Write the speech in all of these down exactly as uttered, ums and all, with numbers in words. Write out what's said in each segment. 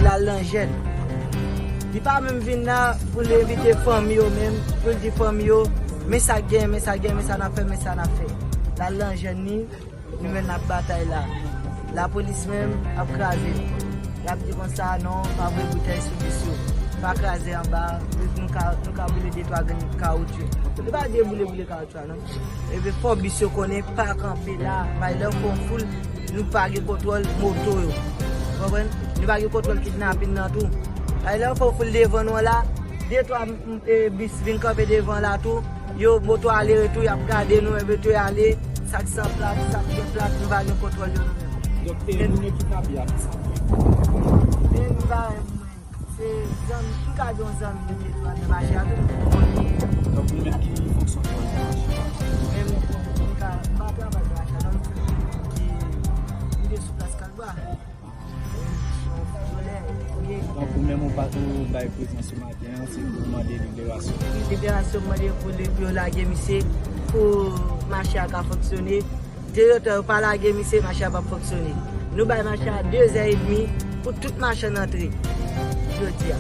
L al nan jèn. Li pa menm vin la pou l envite fanmi yo menm, pou l di fanmi yo, men sa k gen, men sa k gen, men sa n ap fè, men sa n ap fè. L al nan jèn li, nou menm n ap batay la. Lapolis menm ap kraze nou. Y ap di konsa, non, pa voye boutèy sou bis yo. Pa kraze anba, nou ka, nou ka boule de twa grenn kawoutchou. Nou pa deboule boule kawoutchou. Ebyen, fò bis yo konnen pa kanpe la. Bay lè fè yon foul, nou pa gen kontwòl moto yo. Ou konprann? Nou pa gen kontwòl kidnapin nan tou. Bay lè fè yon foul devan nou an la, de twa, m, e, bis vin kanpe devan la tou. Yo, moto ale retou, y ap gade nou, ebyen, tou y ale, sa k san plat, sa k gen plat, nou pa gen kontwòl yo nou menm. Donk, e, moun yo kidnape a, ki sa? E, nou pa Se zanmi, m ka gen yon zanmi nou te pran nan mache a tou. Donk, ou menm ki fonksyon w nan mache a? Men m, m ka, m pa travay nan mache a, non, m, m te sou plas Kalbwa. M se yon foutbolè, ok? Donk, ou menm ou pa, ou bay prezans ou maten an, se pou w mande liberasyon. Liberasyon, m mande pou li, pou yo lage misye, pou mache a ka fonksyone. Direktè yo pa lage misye, mache a p ap fonksyone. Nou bay mache a de zè edmi pou tout machann antre jodi a.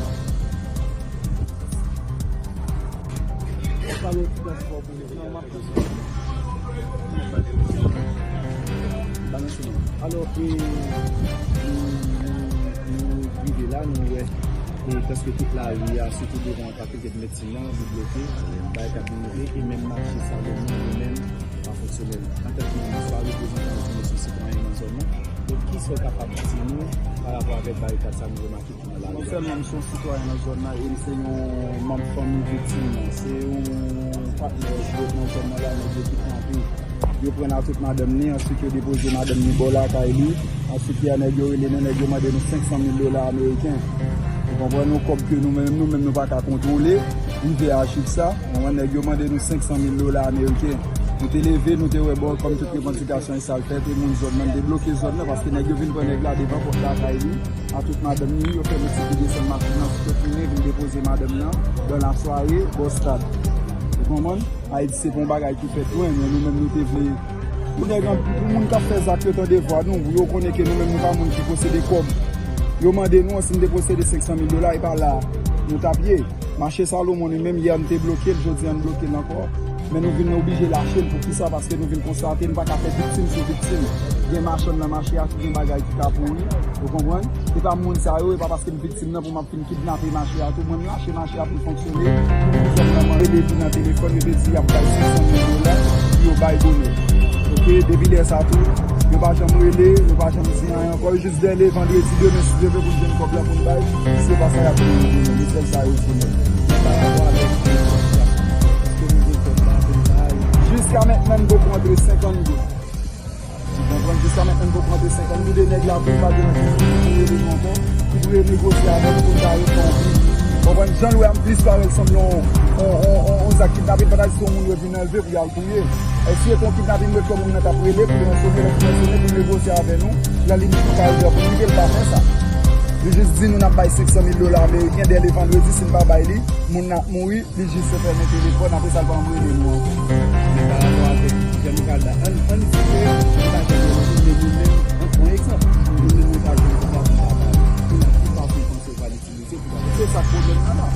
Alò, e, nou, nou, nou rive la, nou wè, e, prèske tout lari a, sitou devan Fakilte Medsin nan, li bloke, bagay k ap vin rive, e menm mache Salomon, li menm, pa fonksyone. Antanke moun, swa reprezantan òganizasyon sitwayen nan zòn nan, donk, kisa w kapab di nou pa rapò avèk barikad sa nou remake ki nan lari a? Mwen sèlman, m se yon sitwayen nan zòn nan e m se yon manm fanmi viktim nan. Se yon patnè jwèt nan zòn nan la, nèg yo kidnape. Yo pran l ak tout madanm ni, answit yo depoze madanm ni bò lakay li. Answit, yè nèg yo rele nou, nèg yo mande nou senk san mil dola ameriken. Ou konprann, yon kòb ke nou menm, nou menm nou pa ka kontwole. Rive a chif sa, ou konprann, nèg yo mande nou senk san mil dola ameriken. Nou te leve, nou te wè bò, kòm tout revandikasyon e sa l fèt, e moun zòn nan te bloke zòn nan, paske nèg yo vin pran nèg la devan pòt lakay li, ak tout madanm ni, yo fè nou ti desann machin nan, sou tèt tounen, vin depoze madanm nan, dan lasware, bò stad. Ou konprann? Ayiti se pa yon bagay ki fèt lwen, men nou menm nou te vle pou nèg an, pou moun k ap fè zak yo tande vwa nou, pou yo konnen ke nou menm nou pa moun ki posede kòb. Yo mande nou si n te posede senk san mil dola, e pa la nou t ap ye. Mache Salomon li menm, yè n te bloke l, jodi a n bloke l ankò. Men nou vin oblije lache l. Poukisa? Paske nou vin konstate n pa ka fè viktim sou viktim. Gen machann nan mache a ki gen bagay ki ka pouri. Ou konprann? E pa moun sa yo, e pa paske n viktim nan pou m ap fin kidnape mache a tou. Mwen, m lache mache a pou l fonksyone. Pou moun zòn nan man rele di nan telefòn, yo te di y ap bay senk san mil dola pou yo bay bonè. Oke, depi lè sa tou, yo pa janm rele, yo pa janm di anyen ankò. Yo jis veye vandredi demen, si Dye vle, pou n jwenn kòb la pou n bay. Si se pa sa, y ap rele demen. Se sèl sa yo di nou. Men pa rapò avèk sitiyasyon, èske nou gen kòb la pou n bay? Jiska mentnan, n poko antre senkant goud. Ou konprann, jiska mentnan n poko rantre senkant goud, e nèg la vin pa gen ankenn moun ki pou rele nou ankò, ki pou renegosye avè nou pou n ta ret nan yon pri. Ou konprann, jan l wè a m plis parèt sanble yon, yon, yon, yon, yon zak kidnapin, pandan se yon moun yo vin anlve pou y al touye. E si se te yon kidnapin, m wè kòman moun nan t ap rele, pou l ransone, lè l fin ransone, pou l negosye avè nou, nan limit nou ka rive a, pou n rive, l pa fè sa. Li jis di nou n ap bay senk san mil dola ameriken, dèyè le vandredi, si n pa bay li, moun nan ap mouri. Li jis fèmen telefòn, apre sa, l pa janm rele nou ankò. Men pa rapò avèk jan nou pral bay, ann, ann di ke nou pa janm rele nou, men nou menm, ann pran egzanp, nou menm nou pa jwenn kòb la pou n ta bay. Kounye a, ki fason w panse w pral itilize pou w ta bay? Se sa k pwoblèm nan la.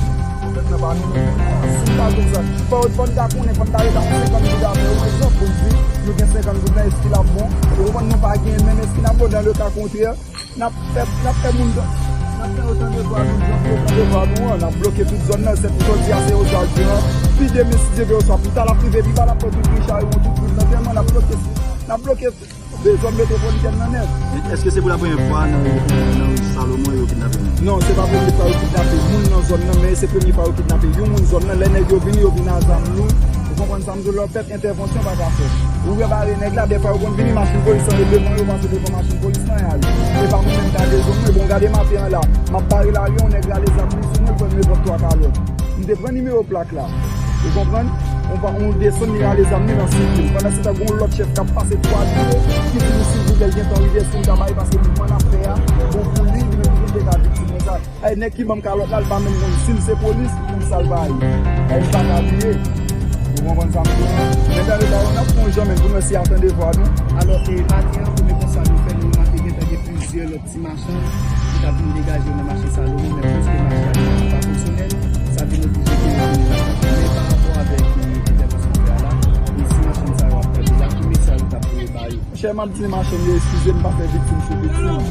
Pwoblèm nan pa nou menm menm non. Si n pa jwenn sa, fò, fò n ta konnen, fò n ta ret ak senkant goud avè yo, egzanp, pou n di, nou gen senkant goud la, èske l ap bon? Ou konprann, nou pa genyen menm, èske l ap bon? Dans le cas contraire, N ap fè, n ap fè moun, n ap fè yo tande vwa nou, jan pou yo tande vwa nou an, n ap bloke tout zòn nan, sèt jodi a se Oswald Durand, pi demen si Dye vle oswa pita l ap rive, pi ba l ap pran tout Richard Huron, tout moun nan tèlman n ap bloke, n ap bloke de zòn metwopolitèn nan nèt. Men èske se pou la premyè fwa nan, nan Salomon yo kidnape moun? Non, se pa premye fwa yo kidnape moun nan zòn nan, men se premye fwa yo kidnape yon moun zòn nan. Lè nèg yo vini, yo vin a zam lou. Ou konprann sa m di w, lè w fè entèvansyon pa ka fèt. Ou repare nèg la, dèfwa yo konn vini, machin polis lan yo devan yo, pase devan machin polis lan y ale. E pa mwen menm k a dezonn mwen, bon, gade maten an la, m ap bare lari, yon nèg rale zam li sou mwen, l pran m repòt twa kalòt. M te pran nimewo plak la. Ou konprann? On pa, on desann, li rale zam li nan sivil. Pandan se tan, gon lòt chèf k ap pase twa biro, ki di nou sivil, lè l gentan rive, èske m ka bay, paske mouvman n ap fè a, bon pou li, li menm li te ka viktim nan sa. Ay, nèg ki ban m kalòt la, l pa menm konn si l se polis ou sa l pa ye. Ay, m pa ka bliye. Ou konprann sa m di w? Men tande sa yo, n ap pran yon jan menm pou nou eseye tande vwa nou. Alò, e, maten an, premye konsta nou fè, nou remake gentan gen plizyè Plizyè lòt ti machann ki t ap vin degaje yo nan mache Salomon, men pwiske mache a deja pa fonksyonèl, sa vin oblije ke yo vin la. Men pa rapò avèk, e, entèvansyon frè a la, e si machann sa yo ap tande la, ki mesaj ou t ap voye ba yo? Monchè, m ap di machann yo eskize m pa fè viktim sou viktim. Ou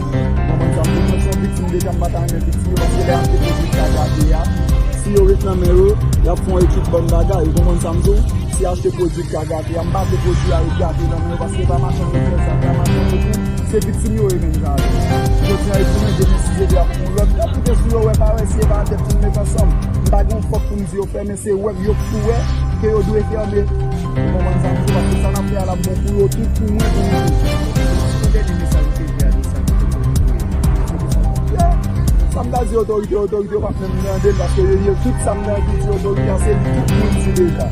konprann sa m di w? Mwen se yon viktim deja, m pa ta renmen viktim yo, paske lè y ap te pwodui ka gate a, si yo ret nan men yo, y ap fè yon ekip bann bagay. Ou konprann sa m di w? Si y achte pwodui ka gate a, m pa vle pwodui a ret gate nan men yo, paske pa machann yo fè sa, pa machann yo tou, se viktim yo ye menm jan avè m. Jodi a, yo tounen demen si Dye vle y ap fè yon lòt, y ap moute sou yo, wè pa wè, si e pa tèt nou met ansanm. M pa gen yon fòk pou m di yo fèmen, se wè yo pou wè ke yo dwe fèmen. Ou konprann sa m di w, paske sa n ap fè a l ap bon pou yo tou, pou mwen, pou nou tou. Ki dènye mesaj ou te vle adrese ak otorite yo? Sa m ta di otorite, otorite yo p ap menm tande l, paske yo, yo, tout sa m ta di otorite a, se li tout moun di deja.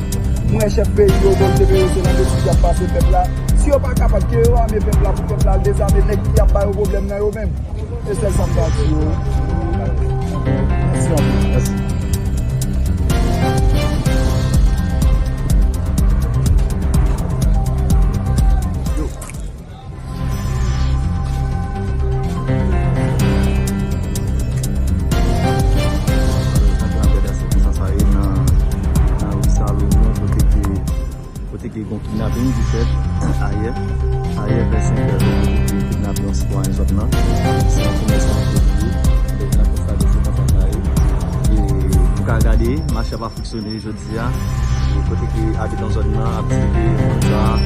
M wè chèf peyi yo, otorite peyi yo, se nan betiz y ap pase pèp la. Si yo pa kapab, ke yo ame pèp la, pou pèp la al dezame nèg ki ap ba yo pwoblèm nan yo menm. Se sèl sa m ta di yo. Mèsi anpil. Mèsi. Yo. Jan ke n ap gade a, se konsa sa ye nan, nan ri Salomon, kote ke, kote ke gon kidnaping ki fèt ayè, ayè vè senk è, kote ke yo kidnape yon sitwayen zòn nan. Se yon komèsan ki te touye. Donk, n ap konstate se konsa sa ye. E nou ka gade, mache a pa fonksyone jodi a. E kote ke abitan zòn nan ap di ke moun sa a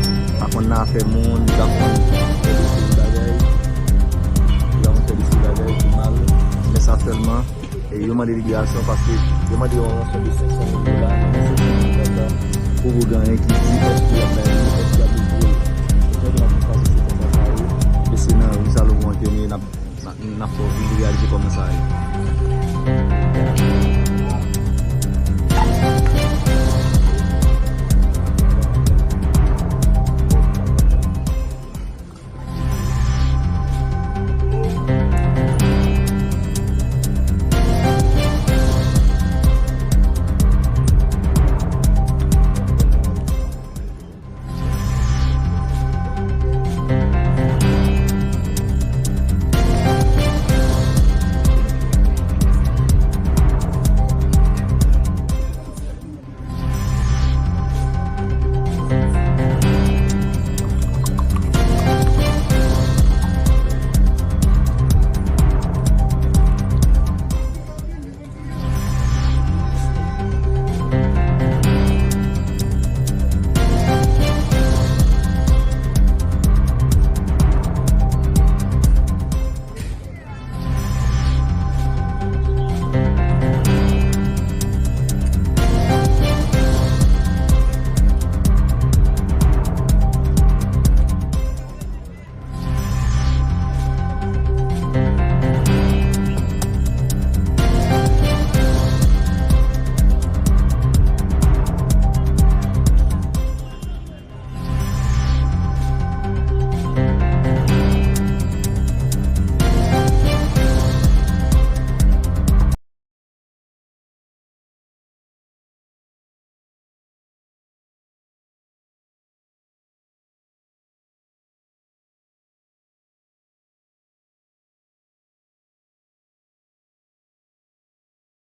pa konn nan afè moun, li pa konn fè de seri bagay, li pa konn fè de seri bagay ki mal. Men sa sèlman, e yo mande liberasyon paske yo mande yon ranson de senk san mil dola, senk san mil dola pou Bouganyen ki di èske y ap bay li, èske y ap livre l. Jan ke n ap pase se konsa sa ye, e se nan ri Salomon an ke n ye, n ap, n ap, n ap fè w vin reyalize kòman sa ye.